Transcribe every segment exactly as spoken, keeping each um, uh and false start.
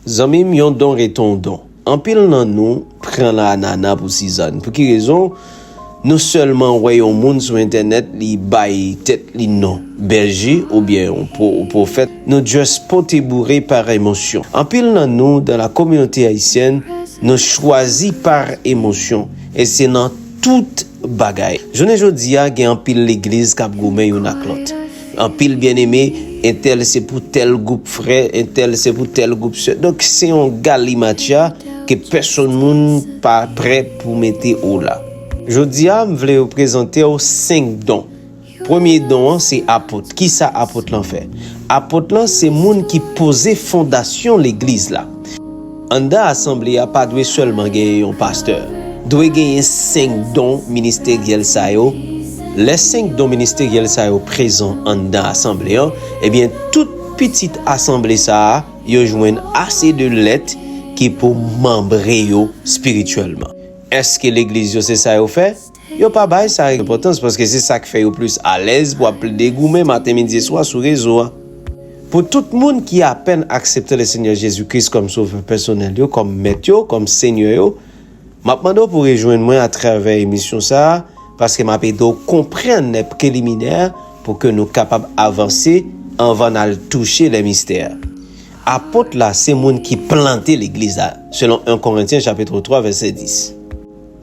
Zanmi m, yon don rete yon don. Anpil nan nou pran la anana pou sizàn. Pou ki rezon? Nou sèlman wè yon moun sou entènèt, li bay tèt li non bèje oubyen yon pwo-, pwofèt. Nou just pote boure par émotion. Anpil nan nou, dans la communauté haïtienne, nou chwazi par émotion. E se nan tout bagay. Jounen jodi a, gen anpil legliz k ap goumen youn ak lòt. Anpil byeneme, entèl se pou tèl gwoup frè, entèl se pou tèl gwoup sè. Donk, se yon galimatya ke pèsonn moun pa prè pou mete ou la. Jodi a, m vle yo prezante w senk don. Premye don an se apot. Kisa apot lan fè? Apot lan se moun ki poze fondasyon legliz la. Anndan asanble a pa dwe sèlman genyen yon pastè. Dwe genyen senk don ministeryèl sa yo. Lè senk don ministeryèl sa yo prezan anndan asanble an, ebyen, tout pitit asanble sa a, yo jwenn ase de lèt ki pou manbre yo espirityèlman. Èske legliz yo se sa yo fè? Yo pa bay sa enpòtans, paske se sa k fè yo plis alèz pou ap plede goumen maten, midi e swa sou rezo a. Pou tout moun ki apèn aksepte Lesenyè Jezi Kris kòm Sovè pèsonèl yo, kòm Mèt yo, kòm Senyè yo, m ap mande w pou w rejwenn mwen atravè emisyon sa a, paske m ap ede w konprann lè preliminè pou ke nou kapab avanse anvan n al touche lè mistè. Apot la se moun ki plante legliz la, selon en Korentyen chapit twa vèsè dis.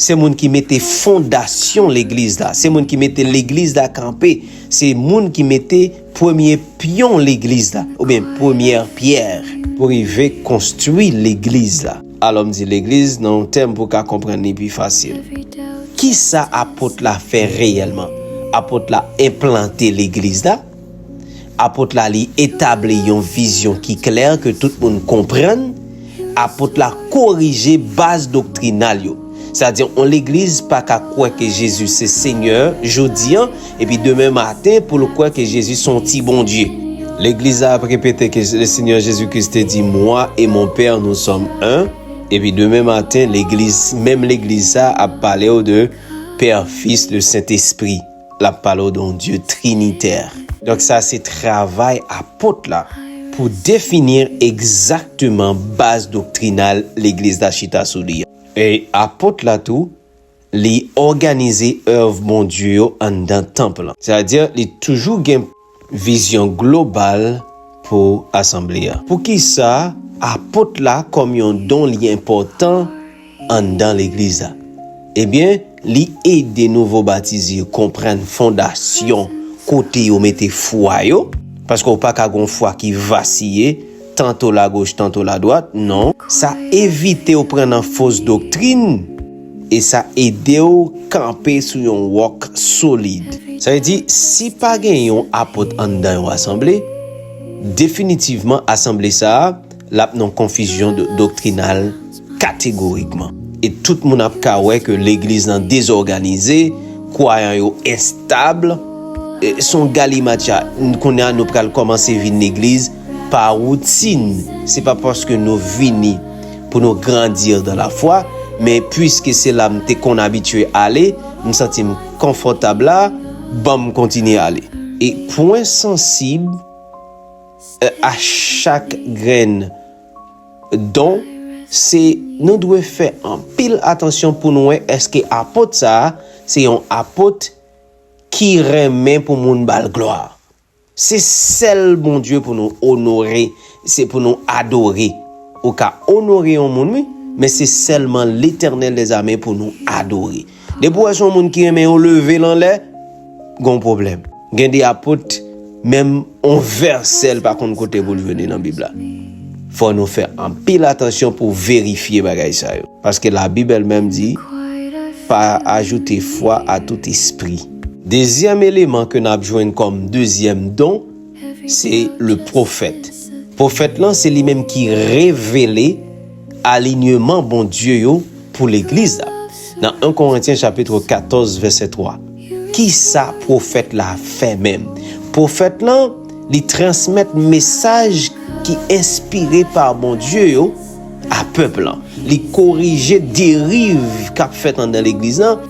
Se moun ki mete fondasyon legliz la. Se moun ki mete legliz la kanpe. Se moun ki mete premye pyon legliz la, oubyen premyè pyè, pou rive konstwi legliz la. Alò, m di legliz nan yon tèm pou w ka konprann li pi fasil. Kisa apot la fè reyèlman? Apot la enplante legliz la. Apot la, li etabli yon vizyon ki klè, ke tout moun konprann. Apot la korije baz doktrinal yo. Sètadi, yon legliz pa ka kwè ke Jezi se Senyè jodi an, epi demen maten pou l kwè ke Jezi se yon ti Bondye. Legliz la ap repete ke Lesenyè Jezi Kris te di, Moi et mon Père, nous sommes un. Epi demen maten, legliz, menm legliz sa ap pale w de Pè, Fis, le Sentespri. L ap pale w de yon Dye trinitè. Donk, sa se travay apot la pou defini egzakteman baz doktrinal legliz la chita sou li an. E apot la tou, li òganize èv Bondye yo anndan tanp lan. Sètadi, li toujou gen vizyon global pou asanble a. Poukisa apot la kòm yon don li enpòtan anndan legliz la? Ebyen, li ede nouvo batize yo konprann fondasyon kote yo mete fwa yo, paske w pa ka gen yon fwa ki vasiye, tanto lagoch, tanto ladwat, non. Sa evite w pran nan fos doktrin, e sa ede w kanpe sou yon wòk solid. Sa vle di, si pa gen yon apot anndan yon asanble, definitivman, asanble sa a, l ap nan konfizyon do-, doktrinal kategorikman. E tout moun ap ka wè ke legliz lan dezòganize, kwayan yo enstab, e, se yon galimatya. Kounye a, nou pral kòmanse vin legliz pa woutin. Se pa paske nou vini pou nou grandir dans la foi, men piske se la m te konn abitye ale, m santi m konfòtab la, ban m kontinye ale. E pwen sansib, e, a chak grenn don, se nou dwe fè anpil atansyon pou nou wè èske apot sa a se yon apot ki renmen pou moun ba l glwa. Se sèl Bondye pou nou onore, se pou nou adore. Ou ka onore yon moun, wi, men se sèlman Letènèl dèzame pou nou adore. Depi w wè se yon moun ki renmen yo leve l anlè, gon pwoblèm. Gen de apot, menm on vèsè l pa konn kote pou l jwenn li nan Bib la. Fò nou fè anpil atansyon pou verifye bagay sa yo. Paske Labib èl menm di, pa ajoute fwa a tout espri. Dezyèm eleman ke n ap jwenn kòm dezyèm don, se le pwofèt. Pwofèt lan, se li menm ki revele alinyeman Bondye yo pou legliz la. Nan en Korentyen chapit katòz vèsè twa, kisa pwofèt la fè menm? Pwofèt lan, li transmèt mesaj ki enspire pa Bondye yo a pèp lan. Li korije deriv k ap fèt anndan legliz lan.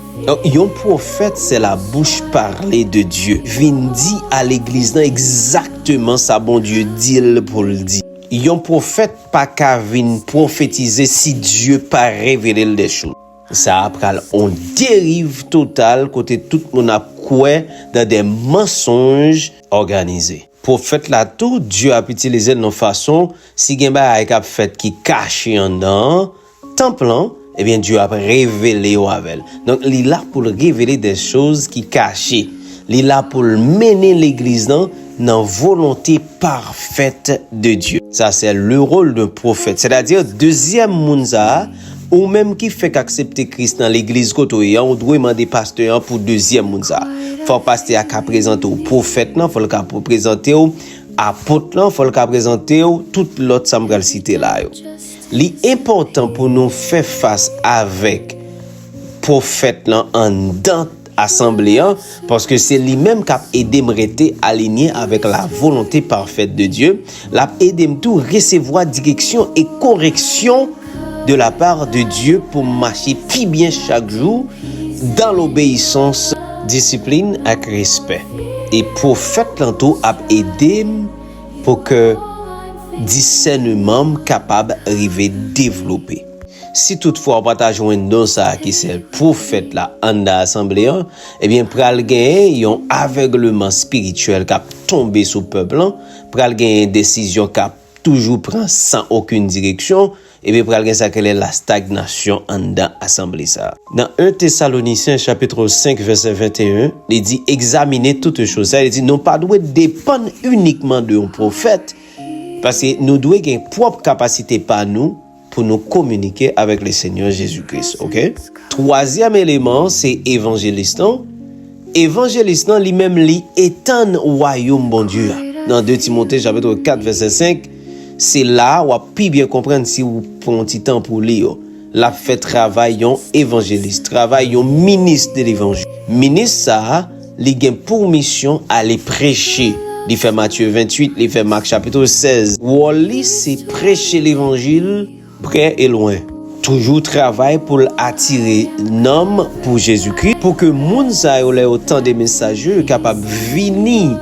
Yon pwofèt, c'est la bouche parlée de Dieu. Vin di a legliz lan egzakteman sa Bondye di l pou l di. Yon pwofèt pa ka vin pwofetize si Dye pa revele l de choz. Sa a pral on deriv total kote tout moun ap kwè nan de mansonj òganize. Pwofèt la tou, Dye ap itilize l nan fason, si gen bagay k ap fèt ki kache anndan an, tanp lan, ebyen, Dye ap revele yo avè l. Donk, li la pou l revele de choz ki kache. Li la pou l mennen legliz lan nan volonte pafèt de Dye. Sa se le rôle d'un prophète. Sètadi, dezyèm moun sa a, ou menm ki fèk aksepte Kris nan legliz kote w ye an, ou dwe mande pastè an pou dezyèm moun sa a. Fòk pastè a ka prezante w pwofèt lan, fòk l ka prezante w apot lan, fòk l ka prezante w tout lòt sa m pral site la yo. Li enpòtan pou nou fè fas avèk pwofèt lan anndan asanble an, paske se li menm k ap ede m rete alinye avèk la volonte pafèt de Dye. L ap ede m tou resevwa direksyon e koreksyon de la part de Dye pou m mache pi byen chak jou, dans l'obéissance, disiplin ak respè. E pwofèt lan tou ap ede m pou ke disèneman m kapab rive devlope. Si toutfwa w pa ta jwenn don sa a ki se pwofèt la anndan asanble an, ebyen pral genyen yon avègleman espirityèl k ap tonbe sou pèp lan, pral genyen desizyon k ap toujou pran san okenn direksyon, ebyen pral gen sa k rele la stagnasyon anndan asanble sa a. Nan en Tesalonisyen chapit senk vèsè venteyen, li di, egzamine toutes choses. Sa vle di nou pa dwe depann inikman de yon pwofèt, paske nou dwe gen pwòp kapasite pa nou pou nou kominike avèk le Senyè Jezi Kris, oke? Twazyèm eleman an se evanjelis lan. Evanjelis lan li menm li etann wayòm Bondye a. Nan de Timote chapit kat vèsè senk, se la a w ap pi byen konprann si w pran yon ti tan pou li yo. L ap fè travay yon evanjelis, travay yon minis de levanjil. Minis sa a, li gen pou misyon ale preche. Li fè Matye venntuit, li fè Mak chapit sèz. Wòl li se preche levanjil prè e lwen. Toujou travay pou l atire nanm pou Jezikri, pou ke moun sa yo, lè yo tande mesaj yo, yo kapab vini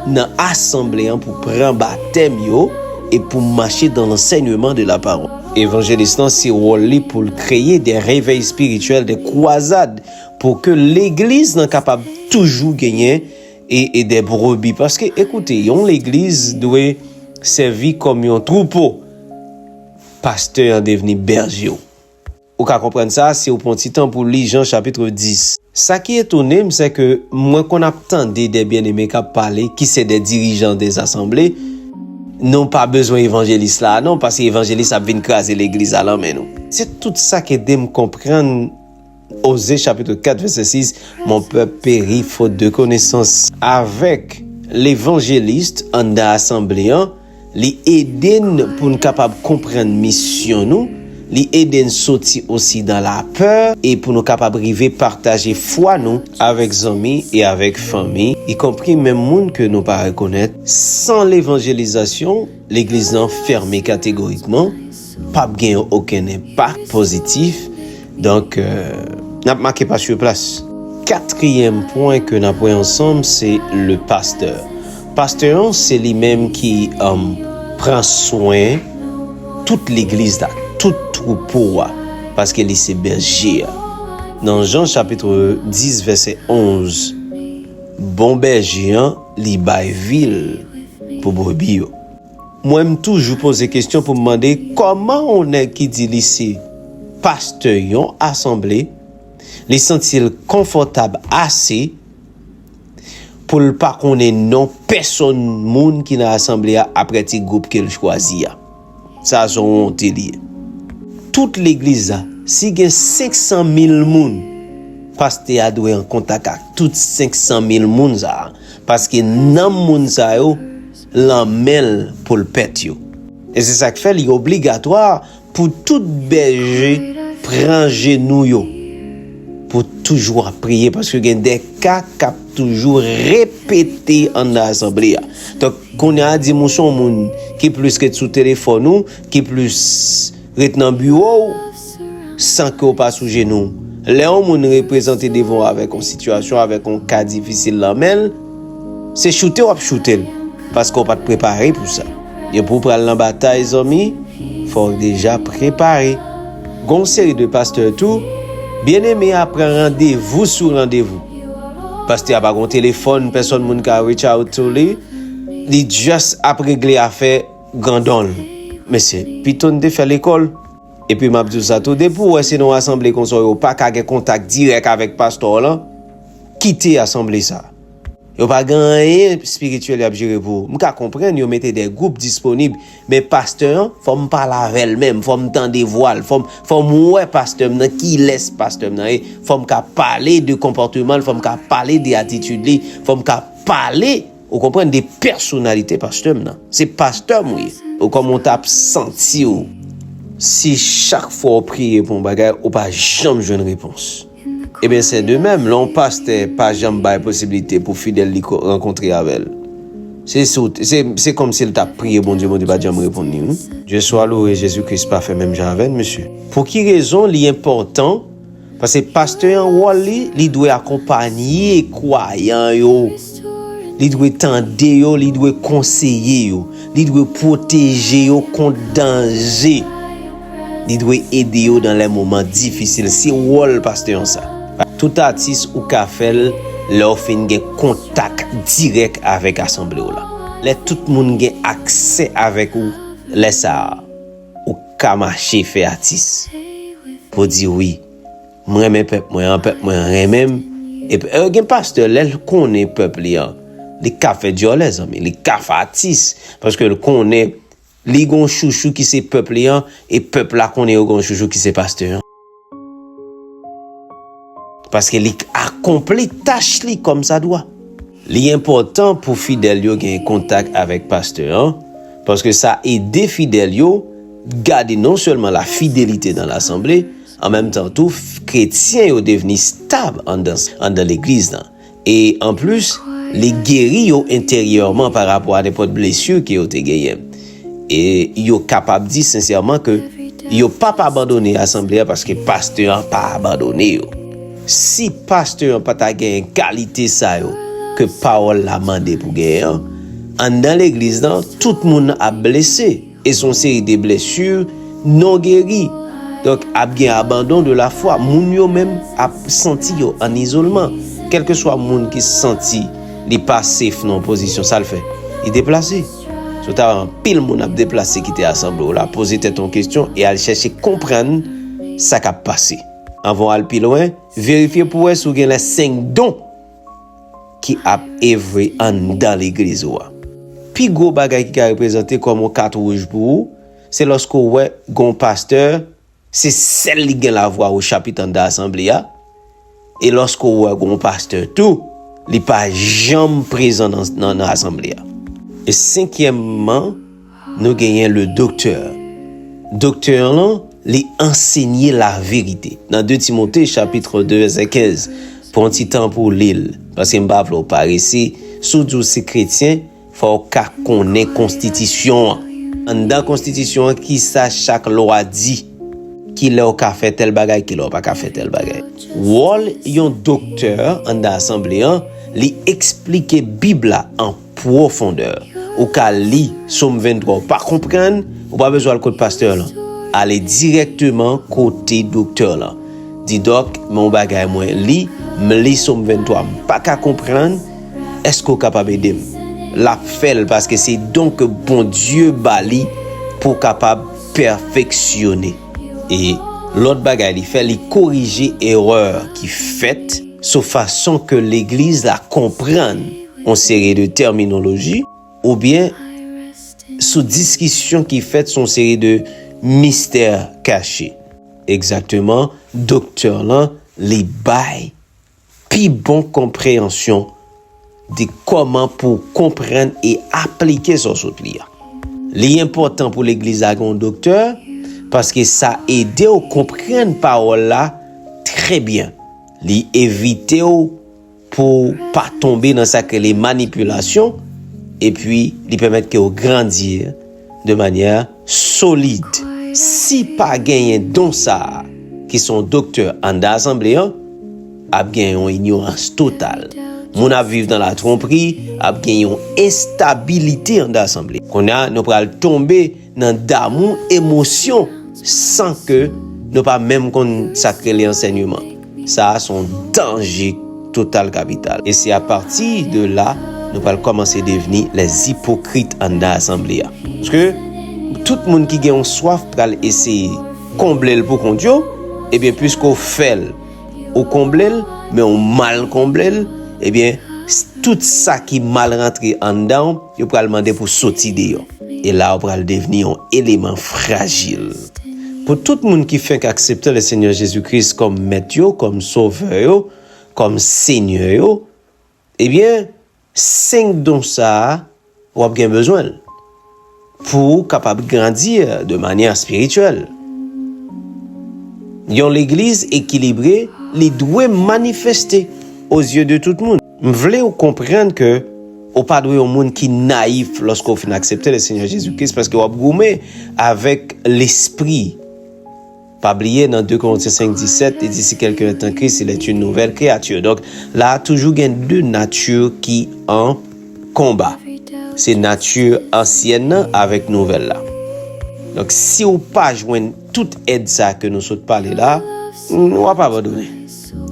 nan asanble an pou pran batèm yo e pou mache dans l'enseignement de la parole. Evanjelis lan se wòl li pou l kreye de réveil spirituel, de krwazad, pou ke legliz lan kapab toujou genyen e, e de brebi. Paske, ekoute, yon legliz dwe sèvi kòm yon twoupo. Pastè an devni bèje w. Ou ka konprann sa si w pran ti tan pou li Jan chapit dis. Sa ki etone m, se ke mwen konn ap tande de byeneme k ap pale, ki se de dirijan de zasanble, nou pa bezwen evanjelis la, non, paske evanjelis ap vin kraze legliz a lan men nou. Se tout sa ki ede m konprann Oze chapit kat vèsè sis, Mon peuple périt faute de connaissance. Avèk levanjelis anndan asanble an, li ede n pou n kapab konprann misyon nou, li ede n soti osi dan lapè e pou nou kapab rive pataje fwa nou avèk zanmi e avèk fanmi, ikonpri menm moun ke nou pa rekonèt. San levanjelizasyon, legliz lan fèmen kategorikman, p ap gen okenn enpak pozitif. Donk, euh, n ap make pa sou plas. Katriyèm pwen ke n ap wè ansanm, se le pastè. Pastè an, se li menm ki, um, pran swen tout legliz la, tout twoupo a, paske li se bèje a. Nan Jan chapit dis vèsè onz, bon bèje an, li bay vi l pou brebi yo. Mwen, m toujou poze kesyon pou m mande kòman yon nèg ki di li se pastè yon asanble, li santi l konfòtab ase pou l pa konnen non pèsonn moun ki nan asanble a aprè ti gwoup ke l chwazi a. Sa se yon wonte li ye. Tout legliz la, si gen senk san mil moun, pastè a dwe an kontak ak tout senk san mil moun sa a, paske nanm moun sa yo, lan men l pou l pèt yo. E se sa k fè li obligatwa pou tout bèje pran jenou yo, pou toujou ap priye, paske gen de ka k ap toujou repete anndan asanble a. Donk, kounye a, di m ou se yon moun ki plis ret sou telefòn ou, ki plis ret nan biwo w, san ke w pa sou jenou w. Lè yon moun reprezante devan w avèk yon sitiyasyon, avèk yon ka difisil lan men l, se choute w ap choute l, paske w pa t prepare pou sa. Depi w pral nan batay, zanmi, fò w deja prepare. Gon seri de pastè tou, byeneme a pran randevou sou randevou. Pastè a pa gon telefòn, pèsonn moun ka reach out to li. Li just ap regle afè grandon l. Mesye, pito n te fè lekòl. Epi m ap di w sa tou, depi w wè se nan yon asanble konsa yo pa ka gen kontak dirèk avèk pastè w lan, kite asanble sa. Yo pa gen anyen espirityèl y ap jere pou ou. M ka konprann yo mete de gwoup disponib, men pastè an, fò m pale avè l menm, fò m tande vwa l, fò m, fò m wè pastè m nan, kilès pastè m nan ye, fò m ka pale de konpòteman l, fò m ka pale de atitid li, fò m ka pale, ou konprann, de pèsonalite pastè m nan. Se pastè m ou ye. Ou kòman w t ap santi w si chak fwa w priye pou yon bagay, ou pa janm jwenn repons? Ebyen, se de menm, lè yon pastè pa janm bay posiblite pou fidèl li ko- rankontre avè l. Se sou, se, se kòmsi l t ap priye Bondye, Bondye pa t janm reponn li, wi. Dye swa louwe, Jezi Kris pa fè menm jan avè n, mesye. Pou ki rezon li enpòtan? Paske pastè an, wòl li, li dwe akonpaye kwayan yo. Li dwe tande yo, li dwe konseye yo. Li dwe pwoteje yo kont danje. Li dwe ede yo nan lè moman difisil. Se wòl pastè an sa. Tout atis ou ka fè l lè w fin gen kontak dirèk avèk asanble w la. Lè tout moun gen aksè avèk ou, lè sa a, ou ka mache fè atis. Pou di wi, m renmen pèp mwen an, pèp mwen an renmen m. Epi, e, gen pastè, lè l konnen pèp li an, li ka fè djòlè, zanmi, li ka fè atis. Paske l konnen li gon chouchou ki se pèp li an, e pèp la konnen yo gon chouchou ki se pastè an. Paske li akonpli tach li kòmsadwa. Li enpòtan pou fidèl yo gen kontak avèk pastè an, paske sa ede fidèl yo gade non sèlman la fidelite nan lasanble, an menm tan tou, f- kretyen yo devni stab anndan, anndan legliz lan. E anplis, li geri yo enteryèman pa rapò a nenpòt blesi ke yo te genyen. E yo kapab di sensèman ke yo p ap abandone asanble a, paske pastè an pa abandone yo. Si pastè an pa ta genyen kalite sa yo ke pawòl la mande pou genyen an, anndan legliz lan, tout moun ap blese. E se yon seri de blesi non geri. Donk, ap gen abandon de la fwa. Moun yo menm ap santi yo an izolman. Kèlkeswa moun ki santi li pa safe nan yon pozisyon, sa l fè? Li deplase. So ta wè anpil moun ap deplase kite asanble w la, poze tèt yon kesyon e al chèche konprann sa k ap pase. Anvan w al pi lwen, verifye pou w wè si w gen lè senk don ki ap evre anndan legliz ou a. Pi gwo bagay ki ka reprezante kòm yon kat wouj pou ou, se lòske w wè gon pastè, se sèl li gen lavwa o chapit anndan asanble a, e lòske w wè gon pastè tou, li pa janm prezan nan, nan, nan asanble a. E senkyèmman, nou genyen le doktè. Doktè an lan, li ansenye laverite. Nan de Timote, chapit de, vèsè kenz, pran ti tan pou w li l, paske m pa vle w parese. Si w di w se kretyen, fò w ka konnen konstitisyon an. Anndan konstitisyon an, ki sa chak lwa di? Ki lè w ka fè tèl bagay, ki lè w pa ka fè tèl bagay? Wòl yon doktè anndan asanble an, li eksplike Bib la an pwofondè. Ou ka li Sòm venntwa, ou pa konprann, ou pa bezwen al kot pastè lan. Ale dirèkteman kote doktè lan. Di, dòk, men yon bagay mwen li, m li Sòm venntwa, m pa ka konprann, èske w kapab ede m? L ap fè l paske se don ke Bondye ba li pou w kapab pèfeksyone. E lòt bagay li fè, li korije erè ki fèt sou fason ke legliz la konprann yon seri de tèminoloji, oubyen sou diskisyon ki fèt sou yon seri de mistè kache. Egzakteman, doktè lan, li bay pi bon konpreyansyon de kòman pou w konprann e aplike sa w sot li a. Li enpòtan pou legliz la gen yon doktè, paske sa ede w konprann pawòl la trè byen. Li evite w pou w pa tonbe nan sa k rele manipilasyon, epi li pèmèt ke w grandi de manyè solid. Si pa genyen don sa a, ki se yon doktè anndan asanble an, ap gen yon inyorans total. Moun ap viv nan latwonpri, ap gen yon enstabilite anndan asanble. Kounye a, nou pral tonbe nan damou emosyon san ke nou pa menm konn sa k rele ansèyman. Sa a se yon danje total kapital. E se apati de la, nou pral kòmanse devni lèzipokrit anndan asanble a. Paske tout moun ki gen yon swaf pral eseye konble l pou kont yo, ebyen, piske w fè l, ou konble l, men w mal konble l, ebyen, s- tout sa ki mal rantre anndan w, yo pral mande pou soti deyò. E la, w pral devni yon eleman frajil. Pou tout moun ki fenk aksepte Lesenyè Jezi Kris kòm Mèt yo, kòm Sovè yo, kòm Senyè yo, ebyen, senk don sa a, w ap gen bezwen l pou w kapab grandi de manyè espirityèl. Yon legliz ekilibre, li dwe manifeste aux yeux de tout moun. M vle w konprann ke ou pa dwe yon moun ki nayif lòske w fin aksepte Lesenyè Jezi Kris, paske w ap goumen avèk lespri. Pa bliye, nan de Korentyen senk disèt, li di, si quelqu'un est en Christ, il est une nouvelle créature. Donk, la a toujou gen de nati ki an konba. Se nati ansyèn nan avèk nouvèl la. Donk, si w pa jwenn tout èd sa ke nou sot pale la, w ap abandone.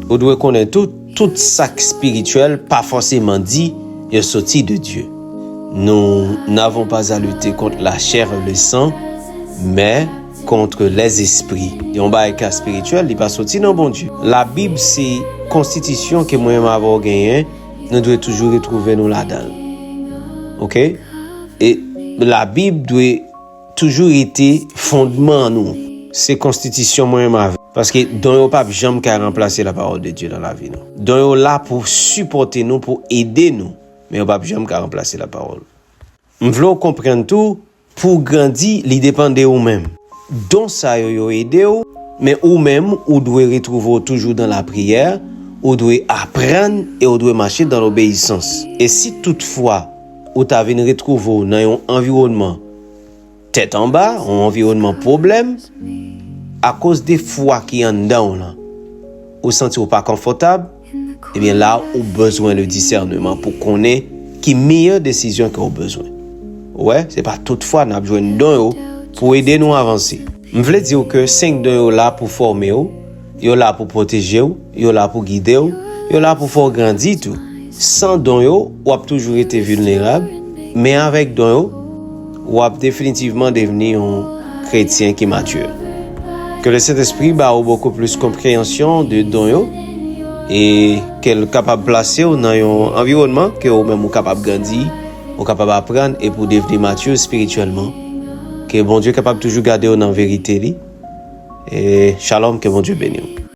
Ou dwe konnen tou, tout sa k espirityèl pa fòseman di yo soti de Dye. Nous n'avons pas à lutter contre la chair et le sang, mais contre les esprits. Yon bagay ka espirityèl, li pa soti nan Bondye. Labib se konstitisyon ke mwen menm avè w genyen, nou dwe toujou retwouve nou ladan l. Oke? E Labib dwe toujou rete fondman nou. Se konstitisyon mwen menm avè w. Paske don yo p ap janm ka ranplase la parole de Dieu nan lavi nou. Don yo la pou sipòte nou, pou ede nou, men yo p ap janm ka ranplase la parole. M vle w konprann tou, pou w grandi, li depann de ou menm. Don sa yo, yo ede w, men ou menm, ou dwe retwouve w toujou dan lapriyè, ou dwe aprann e ou dwe mache dan lobeyisans. E si toutfwa ou ta vin retwouve w nan yon anviwònman tèt anba, yon anviwònman pwoblèm, akoz de fwa ki anndan w lan, ou santi w pa konfòtab, ebyen la, ou bezwen le disèneman pou konnen ki meyè desizyon ke w bezwen. Ou wè, se pa tout fwa n ap jwenn don yo pou ede nou avanse. M vle di w ke senk don yo la pou fòme w, yo la pou pwoteje w, yo la pou gide w, yo la pou fè w grandi tou. San don yo, w ap toujou rete vilnerab, men avèk don yo, w ap definitivman devni yon kretyen ki matye. Ke le Sentespri ba ou bokou plis konpreyansyon de don yo, e ke l kapab plase w nan yon anviwònman ke ou menm ou kapab grandi, ou kapab aprann e pou devni matye espirityèlman. Ke Bondye kapab toujou gade w nan verite li. E shalom, ke Bondye beni w.